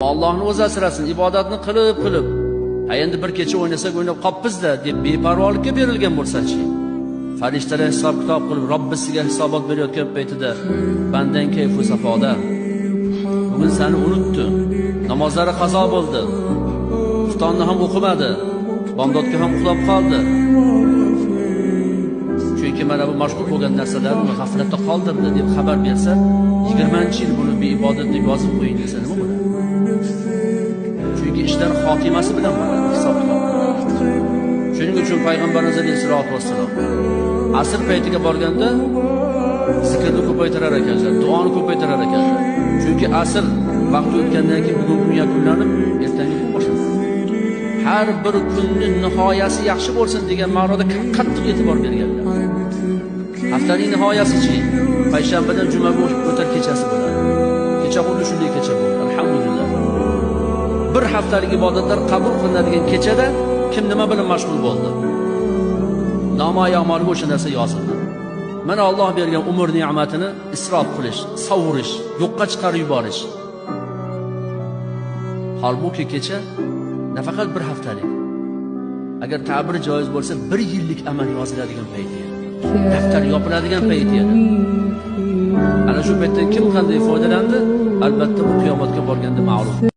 Allohni o'zi asrasin, ibodatni qilib qilib, ha endi bir kecha o'ynasak o'ynab qolibmiz-da deb beparvolikka berilgan bo'lsa-chi, farishtalar hisob kitob qilib Robbisiga hisobot berayotgan paytida bandang kayfu safoda, bugun seni unutdi, namozlari qazo bo'ldi, xuftonni ham o'qimadi, bomdodga ham uxlab qoldi. Chunki mana bu mashg'ul bo'lgan narsalarni g'aflatda qoldirdi deb xabar bersa, 20-yil buni beibodat deb yozib qo'ying desa nima bo'ladi? Chunki ishlar xotimasi bilan bo'ladi, hisob kitob. Shuning uchun payg'ambarimiz alayhissalatu vassalom asr paytiga borganda zikrni ko'paytirar ekanlar, duoni ko'paytirar ekanlar. Chunki asr vaqti o'tgandan keyin bugun kun yakunlanib, ertangi kun boshlanadi. Har bir kunning nihoyasi yaxshi bo'lsin degan ma'noda qattiq e'tibor berganlar. Haftaning nihoyasi-chi, payshanbadan jumaga o'tar kechasi bo'ladi. Kecha xuddi shunday kecha bo'ldi. Alhamdulillah. Bir haftalik ibodatlar qabul qilinadigan kechada kim nima bilan mashg'ul bo'ldi? Nomai a'moliga o'sha narsa yozildi. Mana Alloh bergan umr ne'matini isrof qilish, sovurish, yo'qqa chiqarib yuborish. Holbuki kecha nafaqat bir haftalik, agar ta'bir joiz bo'lsa, bir yillik amal yoziladigan payt edi. Daftar yopiladigan payt edi. Ana shu paytdan kim qanday foydalandi? Albatta bu qiyomatga borganda ma'lum.